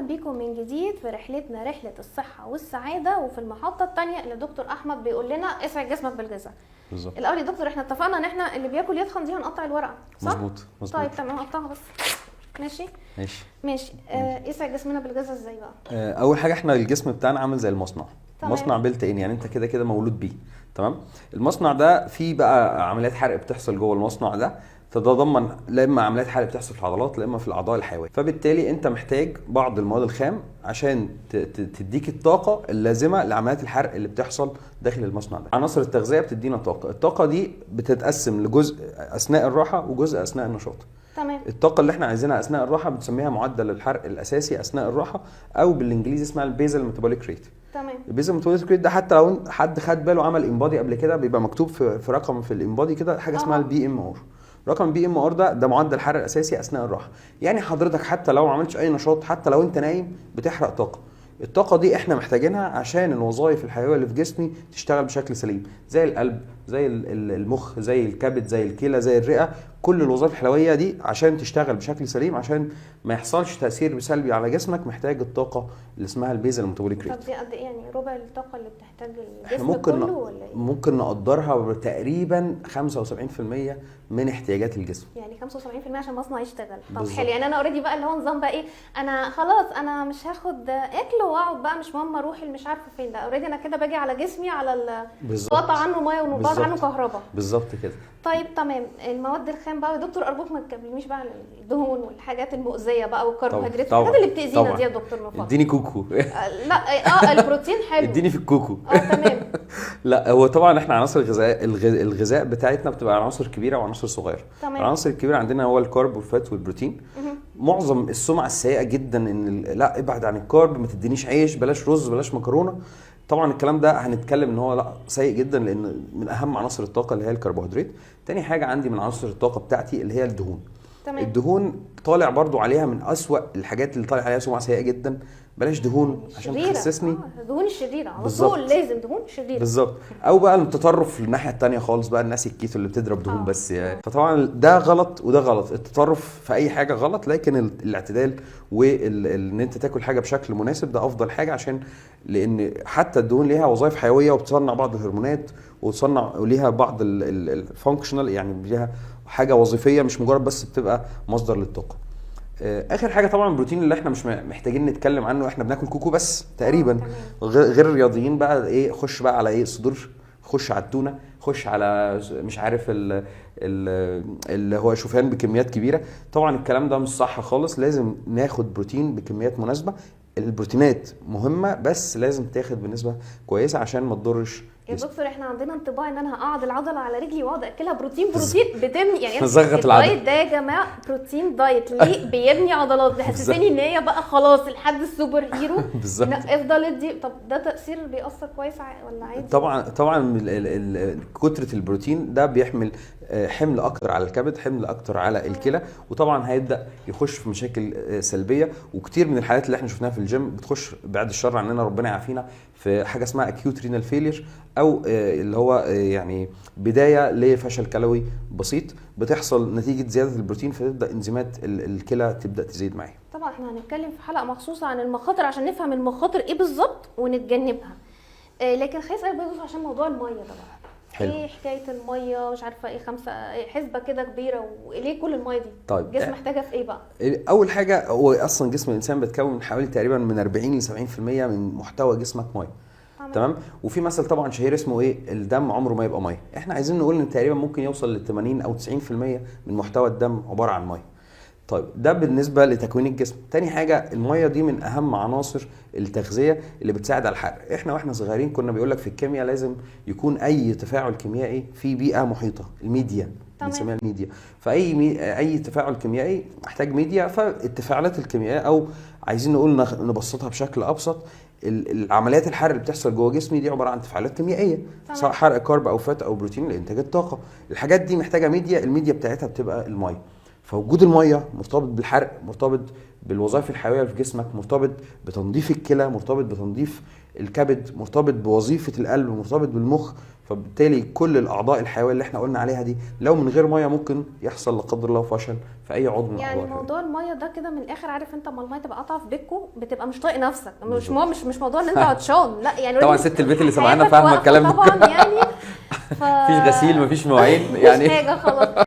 اهلا بيكم من جديد في رحلتنا، رحله الصحة والسعاده، وفي المحطة الثانية اللي دكتور احمد بيقول لنا اسعد جسمك بالغذاء. بالظبط. الاول يا دكتور، احنا اتفقنا ان احنا اللي بياكل يتخن دي هنقطع الورقه، صح؟ مظبوط مظبوط. طيب تمام، هقطعها بس. ماشي. ماشي. ماشي. يسعد جسمنا بالغذاء ازاي بقى؟ اول حاجه، احنا الجسم بتاعنا عامل زي المصنع. مصنع built in، يعني انت كده كده مولود بيه، تمام؟ المصنع ده فيه بقى عمليات حرق بتحصل جوه المصنع ده، تتضمن لا اما عمليات حرق بتحصل في العضلات، لا اما في الاعضاء الحيوية. فبالتالي انت محتاج بعض المواد الخام عشان تديك الطاقة اللازمة لعمليات الحرق اللي بتحصل داخل المصنع ده. عناصر التغذية بتدينا طاقه. الطاقة دي بتتقسم لجزء اثناء الراحة وجزء اثناء النشاط. الطاقة اللي احنا عايزينها اثناء الراحة بنسميها معدل الحرق الاساسي اثناء الراحه، او بالانجليزي اسمها ال basal metabolic rate. ال basal metabolic rate ده، حتى لو حد خد باله عمل InBody قبل كده، بيبقى مكتوب في رقم في ال InBody كده، حاجة اسمها ال BMR. رقم BMR ده معدل الحرق الاساسي اثناء الراحه. يعني حضرتك حتى لو ما عملتش اي نشاط، حتى لو انت نايم، بتحرق طاقه. الطاقة دي احنا محتاجينها عشان الوظائف الحيوية اللي في جسمي تشتغل بشكل سليم، زي القلب، زي المخ، زي الكبد، زي الكلى، زي الرئه. كل الوظائف الحيوية دي عشان تشتغل بشكل سليم، عشان ما يحصلش تاثير سلبي على جسمك، محتاج الطاقة اللي اسمها ال basal metabolic طب rate. دي قد ايه؟ يعني ربع الطاقة اللي بتحتاج احنا الجسم ممكن كله ولا ايه؟ ممكن نقدرها تقريبا 75% من احتياجات الجسم. يعني 75% عشان المصنع يشتغل. طب بالظبط. حلو، يعني انا already بقى اللي هو نظام بقى ايه، انا خلاص انا مش هاخد اكل واقعد بقى، مش مهم اروح مش عارفه فين، ده already انا كده باجي على جسمي على بقطع عنه مية وبقطع عنه كهرباء. بالظبط كده. طيب تمام، المواد الخام بقى يا دكتور، ارجوك ما تكلمنيش بقى عن الدهون والحاجات المؤذية بقى والكربوهيدرات، الحاجات اللي بتاذينا دي يا دكتور من فضلك. اديني كوكو. لا، البروتين حلو. اديني في الكوكو. اه تمام. لا، هو طبعا احنا عناصر الغذاء بتاعتنا بتبقى عناصر كبيرة وعناصر صغيره. العناصر الكبيرة عندنا هو ال carb وال fat والبروتين. معظم السمعة السيئة جدا ان لا، ابعد عن ال carb، ما تدينيش عيش، بلاش رز، بلاش مكرونه. طبعا الكلام ده هنتكلم ان هو لا، سيء جدا، لان من اهم عناصر الطاقة اللي هي الكربوهيدرات. تاني حاجة عندي من عناصر الطاقة بتاعتي اللي هي الدهون. الدهون طالع برضو عليها من اسوأ الحاجات اللي طالع عليها سمعه سيئه جدا، بلاش دهون عشان شريرة. تخسسني. آه، دهون الشريرة على طول، لازم دهون شريره. بالظبط، او بقى التطرف للناحيه التانية خالص بقى، الناس الكيتو اللي بتضرب دهون بس يعني. فطبعا ده غلط وده غلط، التطرف في اي حاجة غلط، لكن الاعتدال وان انت تاكل حاجة بشكل مناسب ده افضل حاجه، عشان لان حتى الدهون ليها وظائف حيوية وبتصنع بعض الهرمونات وتصنع وليها بعض ال functional، يعني ليها حاجة وظيفيه، مش مجرد بس بتبقى مصدر للطاقه. اخر حاجة طبعا البروتين اللي احنا مش محتاجين نتكلم عنه، احنا بناكل كوكو بس تقريبا. غير الرياضيين بقى، ايه، خش بقى على ايه، صدور، خش على التونه، خش على مش عارف ال اللي هو شوفان بكميات كبيره. طبعا الكلام ده مش صح خالص، لازم ناخد بروتين بكميات مناسبه. البروتينات مهمه، بس لازم تاخد بنسبة كويسة عشان ما تضرش يا جسمك. دكتور، احنا عندنا انطباع ان انا هقعد العضلة على رجلي واقعد اكلها بروتين بروتين، بتبني يعني زغط العضلة. ال diet ده يا جماعة protein diet ليه؟ بيبني عضلات، بيحسسني ان هي بقى خلاص الحد ال super hero. بالظبط. لا، افضل ادي. طب ده تاثير بيأثر كويس ولا عادي؟ طبعا طبعا، كتره البروتين ده بيحمل حمل اكتر على الكبد، حمل اكتر على الكلى، وطبعا هيبدا يخش في مشاكل سلبيه. وكتير من الحالات اللي احنا شفناها في الجيم بتخش، بعد الشر عننا ربنا يعافينا، في حاجة اسمها acute renal failure، او اللي هو يعني بداية لفشل كلوي بسيط، بتحصل نتيجة زيادة البروتين، فتبدا انزيمات الكلى تبدا تزيد معايا. طبعا احنا هنتكلم في حلقة مخصوصة عن المخاطر عشان نفهم المخاطر ايه بالظبط ونتجنبها. لكن خليني اسالك برضه عشان موضوع المية ده بقى. حلو. ايه حكاية الميه؟ مش عارفه ايه، خمسة إيه، حسبه كده كبيره، وليه كل المية دي؟ طيب. الجسم محتاجها في ايه بقى؟ اول حاجه، هو اصلا جسم الانسان بيتكون من حوالي تقريبا من 40 ل 70% من محتوى جسمك ميه. تمام، وفي مثل طبعا شهير اسمه ايه؟ الدم عمره ما يبقى ميه. احنا عايزين نقول ان تقريبا ممكن يوصل ل 80 او 90% من محتوى الدم عبارة عن ميه. طيب، ده بالنسبة لتكوين الجسم. تاني حاجه، المية دي من اهم عناصر التغذية اللي بتساعد على الحرق. احنا واحنا صغيرين كنا بيقول لك في الكيمياء لازم يكون اي تفاعل كيميائي في بيئة محيطه، الميديا. بنسميها الميديا. فاي اي تفاعل كيميائي محتاج ميديا. فالتفاعلات الكيميائيه، او عايزين نقول نبسطها بشكل ابسط، العمليات الحرق اللي بتحصل جوه جسمي دي عبارة عن تفاعلات كيميائيه، سواء حرق carb او fat او بروتين لانتاج الطاقه. الحاجات دي محتاجه media، ال media بتاعتها بتبقى المية. فوجود المية مرتبط بالحرق، مرتبط بالوظائف الحيوية في جسمك، مرتبط بتنظيف الكلى، مرتبط بتنظيف الكبد، مرتبط بوظيفة القلب، مرتبط بالمخ. فبالتالي كل الاعضاء الحيوية اللي احنا قلنا عليها دي لو من غير مية ممكن يحصل لا قدر الله فشل في اي عضو من يعني الاعضاء. موضوع المية ده كده من الاخر، عارف انت اما المية تبقى قاطعه في بيتكو بتبقى مش طايق نفسك، مش مش موضوع ان انت عطشان، لا يعني طبعا already ست البيت اللي سمعانا حياتك فاهمه واقفة الكلام ده. طبعا يعني مفيش غسيل، مفيش مواعين، مفيش يعني حاجة خلاص.